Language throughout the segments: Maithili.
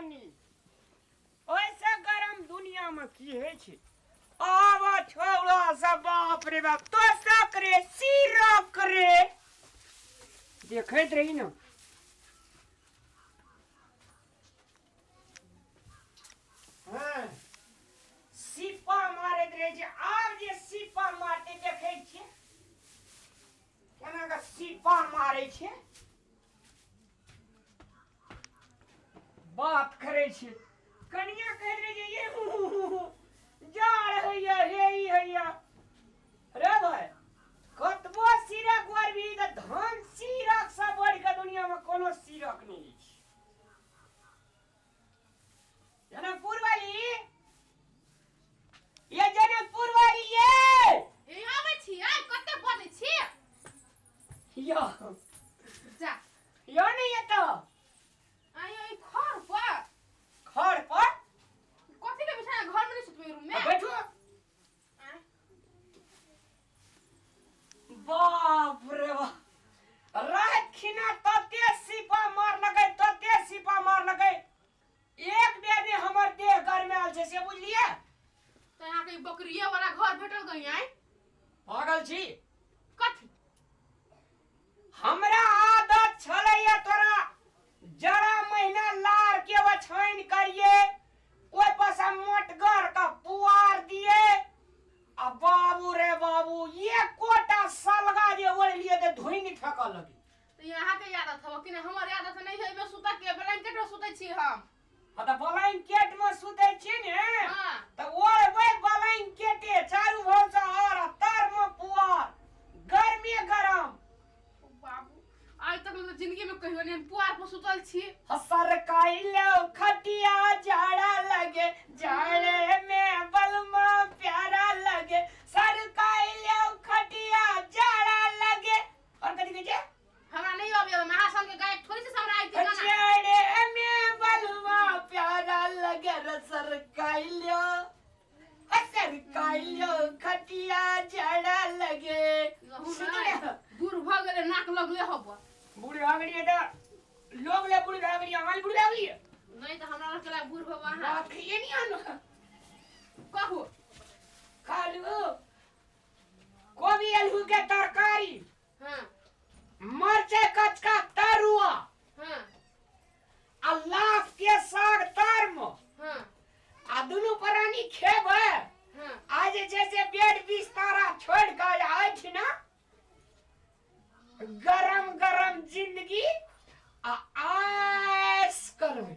गर्मी ओइसे गरम दुनिया में की होइ छै। आब छौड़ा सब बाप रे बाप तोसक रे सिरक रे देखैत रही न। हाँ, सिप्पा मारैत रहै छै। आब जे सिप्पा मारतै देखै छियै केना कऽ सिप्पा मारै छै। बात करै छै कनिया कहैत रहै छै ये जाड़ होइया हे ई होइया। रे भाई कतबो सिरक वरबी तऽ धान सिरक से बढ़ि कऽ दुनिया में कोनो सिरक नहि अछि। जनकपुर वाली ये जनकपुर वाली ये ए आबै छी आइ कते बजै छी यो जा यो नहीं ये तो आइ ई खर पर खर पर कथी के बिछाना घर में नहीं सुतबै रूम में बैठो। बाप रे बाप रात खिना तते सिपा मार लगे तते सिपा मार लगे एक बेर ने हमर देह गरमायल छै से बुझलियै। तऽ अहाँके बकरिये वाला घर भेटल गई आइ पागल छी कथी। हमरा आदत छलैया तोरा जड़ा महीना लार के ओछाइन करिए ओहि पर से मोटगर के पुआर दिए आ बाबू रे बाबू एकोटा सलगा जे ओढ़लिए तऽ धुनि फेकऽ लगे। तऽ अहाँके आदत हव कि नहि? हमर आदत नहि है एहिमे सुतऽ के, ब्लैंकेट में सुतै छी हम। हाँ तऽ ब्लैंकेट में सुतै छी ने हाँ। तऽ ओढ़बै ब्लैंकेटे चारू भर से और तर में पुआर गर्मी गरम। बाबू आइ तक तऽ जिंदगी में कहियो नहीं पुआर पर सुतल छी। हसर काइलो खटिया जाड़ा लगे जाड़े में बलमा प्यारा लगे सर काइलो खटिया जाड़ा लगे। और कथी कहै छै? हमरा नहीं आबे महासन के गायक थोड़ी से हमरा आइते गाना। जाड़े में बलमा प्यारा लगे सर काइलो हसर काइलो खटिया जाड़ा लगे। बूढ़ भऽ गेलै नाक लगले हब। बूढ़ भऽ गेलियै तऽ लोग ले बूढ़ भऽ गेलियै अहाँ बूढ़ भऽ गेलियै नहीं तऽ हमरा लग बूढ़ भऽ अहाँ बात खइए नहीं आनो। कहू खालू कोबी आलू के तरकारी हाँ मरचाई कचका तरुआ हाँ आ लाख के साग तरम हाँ आ दुनू प्राणी खेबै हाँ। आ जे छै से बेड बिस्तारा छोड़ि कऽ आइ छी ना गरम गरम जिंदगी आ ऐश करबै।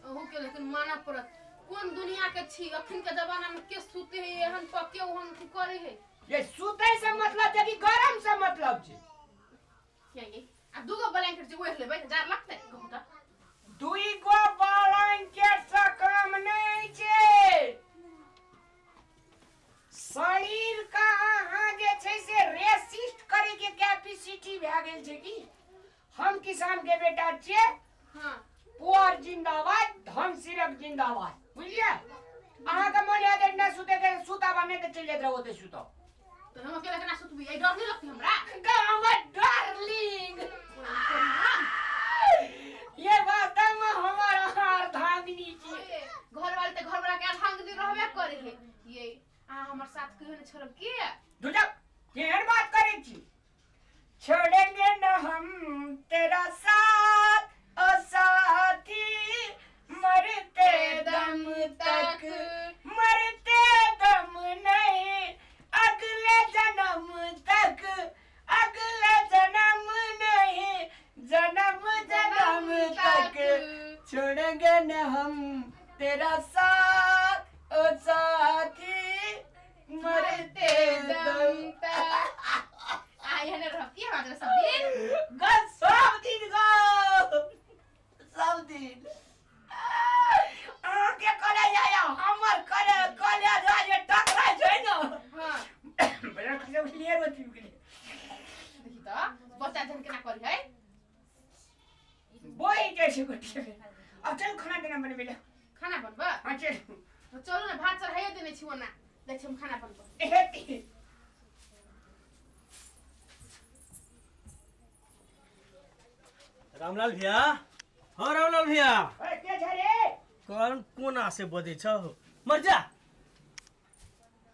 अहू के लेकिन मानऽ पड़त कोन दुनिया के छी अखन के जमाना में के सुते है एहन पर के ओहन की करे है। ये सुतै से मतलब छै कि गरम से मतलब छै? ये आ दूगो ब्लैंकेट जे ओढ़ लेबै जार लगतै कहू तऽ। दुई गो ब्लैंकेट से काम नहीं छै। शरीर का अहाँ जे छै से रेसिस्ट करे के कैपेसिटी भए गेल छै कि हम किसान के बेटा छियै। हाँ पुआर जिंदाबाद धन सिरक जिंदाबाद बुझलियै। अहाँके मन याद नहि सुते के सुताबा नहि तऽ चलि जाइत रहू ओतै सुतब। तऽ हम अकेला केना सुतबी? एहि डर नहि लगतै हमरा? हमर डार्लिंग ये वास्तव में हमर अर्धांगिनी छी। घर वाले तऽ घर वाला के अर्धांगिनी रहबे करे है। ये अहाँ हमर साथ कहियो नहि छोड़ब के? दुजा केहन बात करै छी? छोड़ेंगे न हम तेरा साथ ओ साथी मरते दम तक मरते दम नहीं अगले जन्म तक अगले जन्म नहीं जन्म जन्म तक छोड़ेंगे न हम तेरा साथ ओ साथी मरते दम तक। आइ एहने रहब की हमरा सब दिन? ग सब दिन गो सब दिन अहाँके कले जाय हमर कले कले जाय जे टकराइ छै ने। हाँ बड़ा खसे उठलिए रोटी गेलै। देखी तऽ बच्चा जन केना करी है। बोई जाइ छै गोटी। अब चलू खाना पीना बनबै लए। खाना बनबै? हाँ चलू। चलू ने भात चढ़ाइए देने छी ओना जाइ छी हम खाना बनबै। हेती रामलाल भैया। हाँ रामलाल भैया। अरे के छै रे? कौन कोना से बजै छ हो मर जा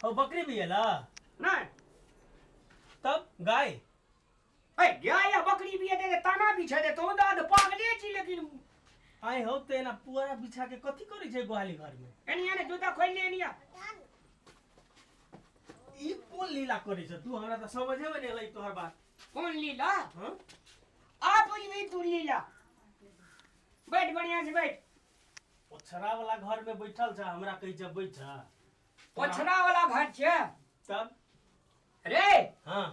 हो बकरी भी एला नहीं तब गाय ए गाय या बकरी भी दे ताना बिछा दे तो दाद पागले छी लेकिन आइ हो ते ना पुआरा बिछा के कथि करै छै गोहाली घर में एनिया ने जूता खोल ले एनिया ई कोन लीला करै छ तू हमरा त समझे में नै एलै तोहर बात कोन लीला हां आ बुझबी तू लीला बैठ बढ़िया से बैठ ओछरा वाला घर में बैठल छ हमरा कहै छ बैठ ओछरा वाला घर छै तब रे हां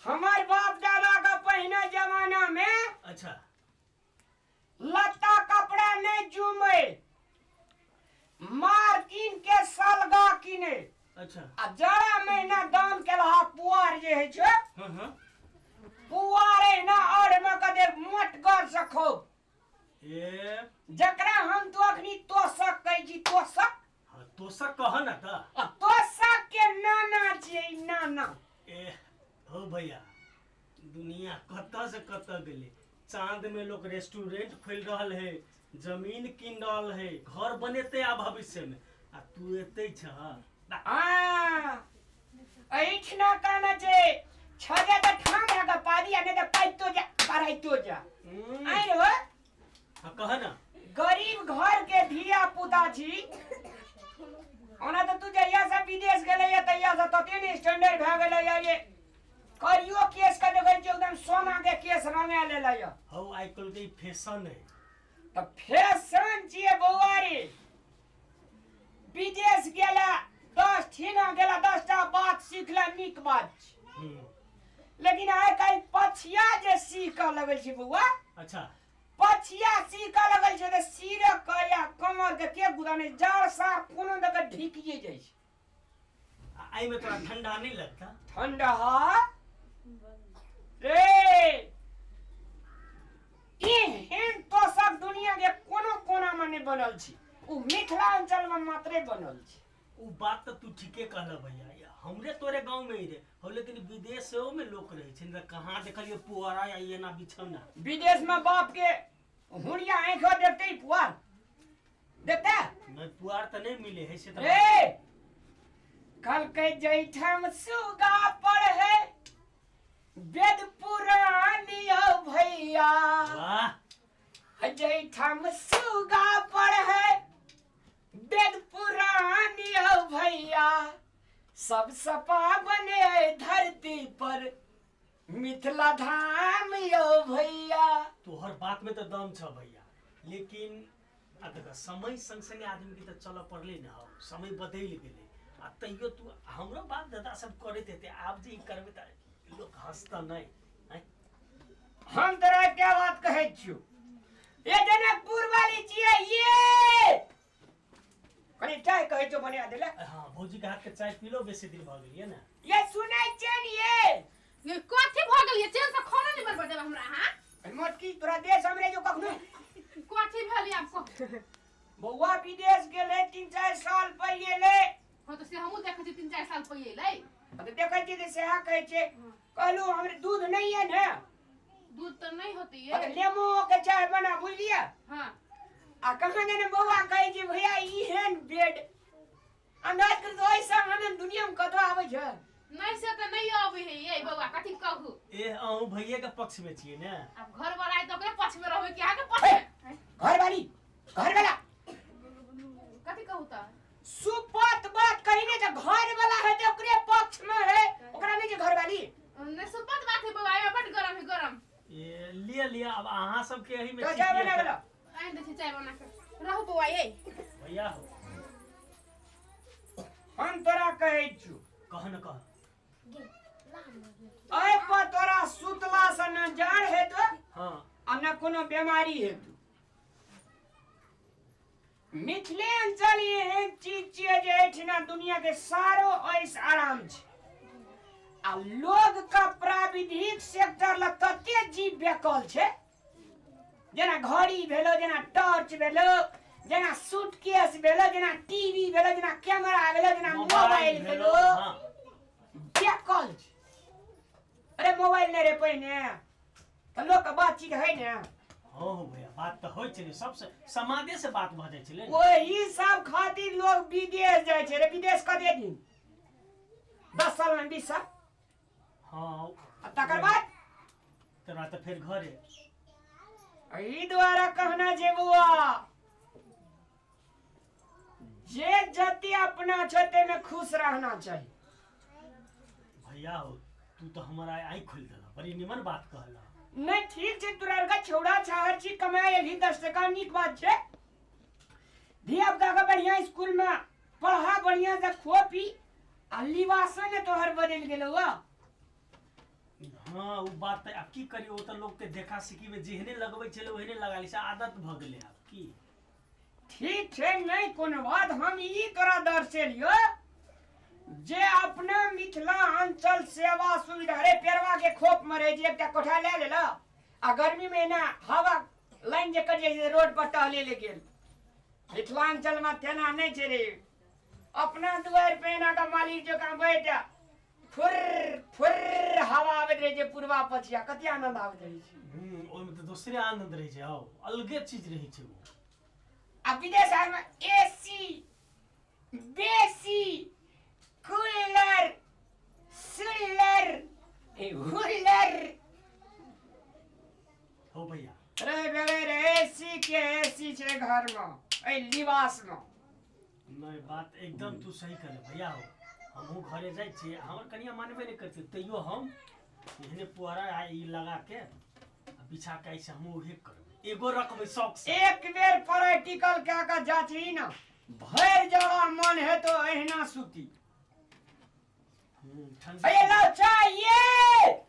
हमार बाप दादा का पहिने जमाना में अच्छा लत्ता कपड़ा नहीं जुमे मार कीन के सलगा किने अच्छा आ जाड़ा महीना दाम के लहा पुआर जे है छै हां हां पुआर है ना और में कदे मोटगर से खूब ए जकरा हम तो अखनी तोसक कहै छी तोसक हां तोसक कह ना त आ तोसक के नाना छियै नाना ए हो भैया दुनिया कत से कत गेलै चांद में लोग रेस्टोरेंट खोल रहल है जमीन कीन रहल है घर बनेते आ भविष्य में आ तू एते छ हां एहिठना कहना छै छजे त ठाम रह पादी आ नहीं त पाइतो जा पढ़ाइतो जा आइ रे हां कह ना गरीब घर के धिया पुता छी ओना त तू जहिया से विदेश गेलै या तहिया से तते ने स्टैंडर्ड भए गेलै या ये करियो केस के देखै छियै एकदम सोना के केस रंगा लेलै या हौ आइ काल्हि के फैशन है त फैशन छियै बौआ रे विदेश गेला 10 ठीना गेला 10टा बात सीखला नीक बात छै लेकिन आइ काल्हि पछिया जे सीखऽ लगै छै बौआ अच्छा पछिया सीखऽ लगै छै तऽ सिर के या कमर के के गुदाने जड़ सार कोनो दऽ के ढीकिए जाइ छै आई में तोरा ठंडा नहीं लगता ठंडा रे एहन तोसक दुनिया के कोनो कोना में नहीं बनल छै उ मिथिलांचल में मात्रे बनल छै उ बात तो तू ठीके कहल भैया हमरे तोरे गांव में ही रे हो लेकिन विदेश में लोग रहे छै न कहां देखलिए पुआरा या एना बिछौना विदेश में बाप के हुड़िया आंखो देखते ही पुआर देखते नहीं पुआर त नहीं मिले है से त रे कल के जैठाम सुगा पर है वेद पुराण यो भैया वाह जैठाम सुगा पर है वेद पुराण यो भैया सब सपा बने धरती पर मिथिला धाम यो भैया तोहर बात में तो दम छ भैया लेकिन आ देख समय संग संगे आदमी के तो चलऽ पड़ले न हो समय बदलि गेलै आ तैयो तू हमरो बाप दादा सब करैत हेतै आब जे ई करबै त लोग हंसता नहीं हम तोरा क्या बात कहै छियौ ये जनकपुर वाली छियै ये कनी चाय कहै छौ बना देले हाँ भौजी के हाथ के चाय पीलो बेसी दिन भऽ गेल ये ना ये सुनै छियै ने ये ये कथी भऽ गेल ये चैन से खाना नहीं बनबै देब हमरा हां मोटकी तोरा देश हमरे जो कखनो कथी भेल आपको बौआ विदेश गेलै 3-4 साल पहिले हां तो से हमहूँ देखै छी 3-4 साल पहिले तो देखै छियै तऽ सएह कहै छै कहलू हमरे दूध नहीं है ने दूध तो नहीं होती है तो नेमो के चाय बना बुझलियै हां आ कहाँ जाने बौआ कहै छै भैया एहन बेड अंदाज कर तो ऐसा आनंद दुनिया में कतौ आबै छै नहीं से तो नहीं आबै है ये बौआ कथी कहू ए अहूँ भैया के पक्ष में छियै ने अब घर वाला आए तो ओकरे पक्ष में रहबै कि अहाँ के पक्ष में घर वाली घर वाला कथी कहू त सुपत बात कही ने त घर वाला है त ओकरे पक्ष में है ओकरा नहीं जे घर वाली नहीं सुपत बात है बौआ बड गरम है गरम ए लिया लिया अब अहाँ सब के एही में तो चाय बना वाला आइन दे चाय बना के रहू बौआ ये भैया हो हम तोरा कहै छु कह न कह ऐ पर तोरा सुतला से न जाड़ हेतौ हां आ न कोनो बीमारी हेतौ मिथिलांचल एहन चीज छियै जे एहिठिना दुनिया के सारो ऐश आराम छै आ लोग का प्राविधिक सेक्टर ला तते जीव बेकल छै जेना घड़ी भेलो जेना टॉर्च भेलो जेना सूटकेस भेलो जेना टीवी भेलो जेना कैमरा भेलो जेना मोबाइल भेलो हाँ। बेकल छै। अरे मोबाइल नहीं रे पहिने तो लोग के बातचीत है ने हाँ हो भैया बात तऽ होइ छलै, सबसे समादे से बात भऽ जाइ छलै। ओही सब खातिर लोग विदेश जाइ छै रे। विदेश कते दिन, 10 साल में 20 साल। हाँ आ तकर बाद तकर बाद तऽ फेर घरे। एहि द्वारा कहना छै बौआ, जे जते अपना छै ताहिमे खुश रहना चाही। भैया हो तू तऽ हमरा आँखि खोलि देलह, बड़ी निमन बात कहलह। नहीं ठीक छै, तोरा आरके छौड़ा छै, हर चीज कमाए एलही 10 टका, नीक बात छै। धिया पुता के बढ़िया स्कूल में पढ़ा, बढ़िया से खो पी, आ लिबासो ने तोहर बदलि गेलौ। हाँ ओ बात तऽ आब की करियौ, ओ तऽ लोकके देखा सीखी में जेहने लगबै छलै ओहने लगा लै छै, आदत भऽ गेलै आब की। ठीक छै, नहीं कोनो बात। हम ई तोरा दर्शेलियो जे अपना मिथिला अंचल सेवा सुविधा रे, पेरवा के खोप में रहे छै, एकटा कोठा ले लेल आ गर्मी में एना हवा लाइन जे कटि जाइ छै रोड पर टहले ले गेल। मिथिलांचल में तेना नहीं छै रे, अपना दुआरि पे एना के मालिक जकाँ बैठ फुर्र फुर्र हवा आबैत रहै छै, पूर्वा पछिया, कते आनंद आबैत रहै छै। ओहिमे तऽ दोसरे आनंद रहै छै, हौ अलगे चीज रहै छै ओ। आ विदेश में एसी बेसी कूलर सुलर हुलर। हो भैया रे बगैर एसी के एसी छै घर में, एहि लिबास में। नहीं बात एकदम तू सही कहले भैया। हो हमहूँ घरे जाइ छियै, हमर कनिया मानबे नहि करतै, तैयो हम एहने पुआरा आ ई लगा के आ बिछा के ऐसे हमहूँ उहे करबै, एगो रखबै शौक से। एक बेर प्रैक्टिकल कए के जाची न, भरि जाड़ा मन हेतो एहिना सुती। ठंडा। अरे लाओ चाहिए।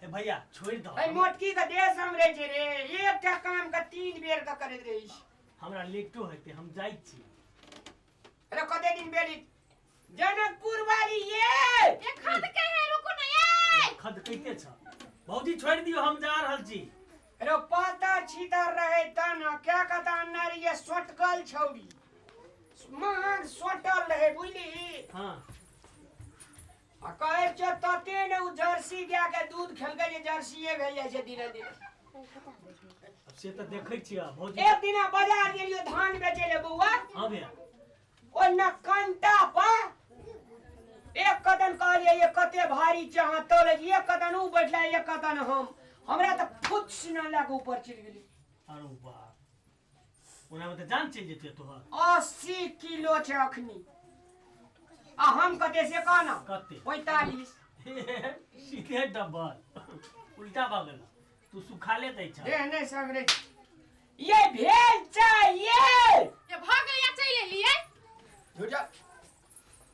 ए भैया छोड़ि दहो, एहि मोटकी के देश हम रहै छै रे, एकटा काम के 3 बेर के करैत रहै छै। हमरा लेटो हेतै, हम जाइ छी। अरे कते दिन बेली जनकपुर वाली ये ये खद के है, रुको ना ये खदकैते छ। भौजी छोड़ि दियौ, हम जा रहल छी। अरे पाता छीतर रहे तन क्या कथा अन्ना रहिए, सोटकल छौड़ी महग सोटल रहे बुझली। हाँ आ कहै छौ तते ने उ जर्सी गाय के दूध खेलकै जे जर्सीए भेल जाइ छै दिने दिन। अब से तऽ देखै छियै भौजी। एक दिना बाजार गेलियो धान बेचै ले बौआ। हाँ भैया। ओ न कंटा पर एक कदम कहलियै ये कते भारी छै, अहाँ तौलै छी। एक कदम उ बैठला, एक कदम हम, हमरा तऽ फुट सीना लए कऽ ऊपर चलि गेली। अरे बाप, ओना में तऽ जान चलि जेतै तोहर। 80 किलो छै अखनी, आ हम कते से कह ना? कते? 45। सीधे डबल उल्टा भऽ गेल, तू सुखाले दै छ। देह नहि सगरे ये भेल चाहिए। ये भऽ गेल, या चलि एलियै। झूठा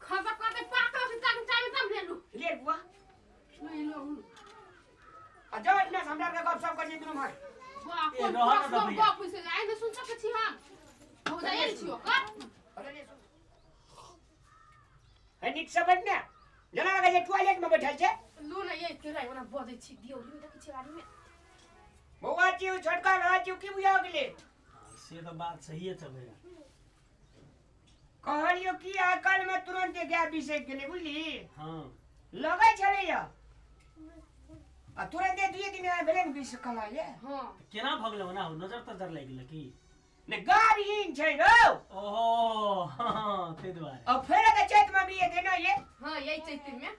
खदक कते पाकल छै, ताक चाय में तब लेलु। ले बुआ नहीं लो। आ जाओ अपना हमरा के गप सप करै छी दुनू भाई। वाह ए, कोन रहऽ न गप भैया। गप होइसे, आइ नहि सुन सकै छी हम। हो जाइ छी ओकर। अरे ले सुन। है नीक से बैठ ने, जेना लगै छै टॉयलेट में बैठल छै। लू ना ये केरा ओना बजै छी, दियौली में देखै छी गाड़ी में। बौआ छी छोटका भाई छी की बुझा गेलै? से तऽ बात सहिए छै भैया। कहलियो कि आइ काल्हि में तुरंत गाय बिसरि गेलै बुझली। हाँ लगै छलैया आ तुरंते 2 दिन भेलै ने बिसकला ये। हां केना भऽ गेलै ओना हो, नजर तजर लागि गेलै की? ने गाभीन छै रौ। ओहो हाँ ताहि दुआरे। आ फेर तऽ चैत में भी एतै ने ये। हां यही चैत में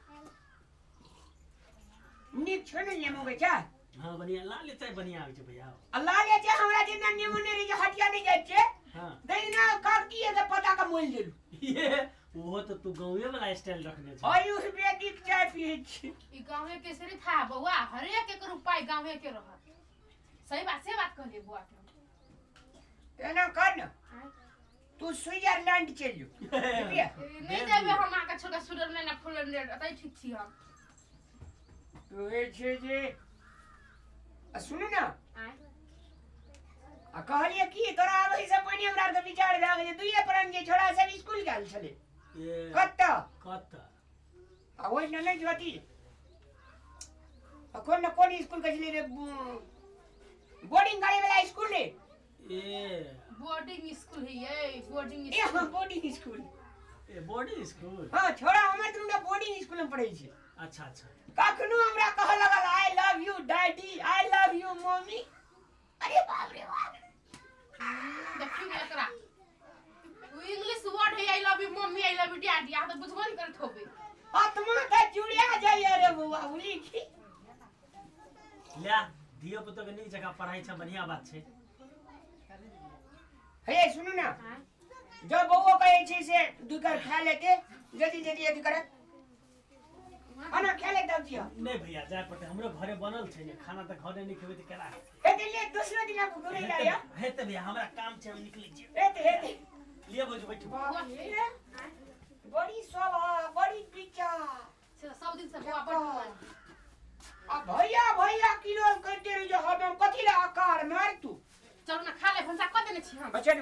नीक छै ने नेमो के चाय। हाँ बढ़िया लाल चाय बढ़िया आबै छै भैया। आ लाले चाय हमरा जितना नेमो नहि रहै छै, हटिया नहि जाइ छै। हाँ दैना कागती के पता के मोल देलु। ये ओहो तऽ तू गाँवे वाला स्टाइल रखने छ। आयुर्वेदिक चाय पियै छी। ई गांवे के से था बौआ, हरेक एक रुपा गांवे के रहत। सही बात से बात कहलिए बौआ के। एना कर न, तू स्विट्जरलैंड चलि जो। नहीं जेबे हम आके छोड़ के स्विट्जरलैंड आ फुललैंड, अतै ठीक छी हम। कहै छै जे आ सुनू ने, आ कहलियै की तोरा आबै से पहिने हमरा आरके विचार भए गेलै, दुइये प्राण जे छोड़ा सब स्कूल गेल छलै। कतऽ कतऽ? आ ओहिना नहि ज्योति, आ कोन न कोन स्कूल कहै छलै रे, बोर्डिंग करे वाला स्कूल रे। ए बोर्डिंग स्कूल है ये, बोर्डिंग ए स्कूल। हाँ बोर्डिंग स्कूल। ए बोर्डिंग स्कूल। हाँ छोड़ा हमर दुनू बोर्डिंग स्कूल में पढ़ै छै। अच्छा अच्छा। कखनो हमरा कहऽ लगल I love you daddy, I love you mummy. अरे बाप रे बाप। बौआ लिखी ल्या धिया पुता के नीक जगह पढ़ाई छै, बढ़िया बात छै। हे सुनू ना, जब बौआ कहै छै से दुकर खा लेते जल्दी जल्दी अथी करे खाना खा ले तब दियो। नहीं भैया जाय पड़ते, हमरो घरे बनल छै ने खाना, त घरे नहीं खेबै त केना हेतै? हेतै ले दूसरो दिन आप घुरै ला या हेतै भैया, हमरा काम छै, हम निकलै छियै। हेतै हेतै लिअ भौजी बैठू। बड़ी स्वभाव बड़ी विचार से सब दिन से बौआ बड़ मोन। आ भैया भैया किलो करते रही जो हरदम कथी ला आकार मार तू। चलू ना खा ले, भनसा कऽ देने छी हम। अच्छा।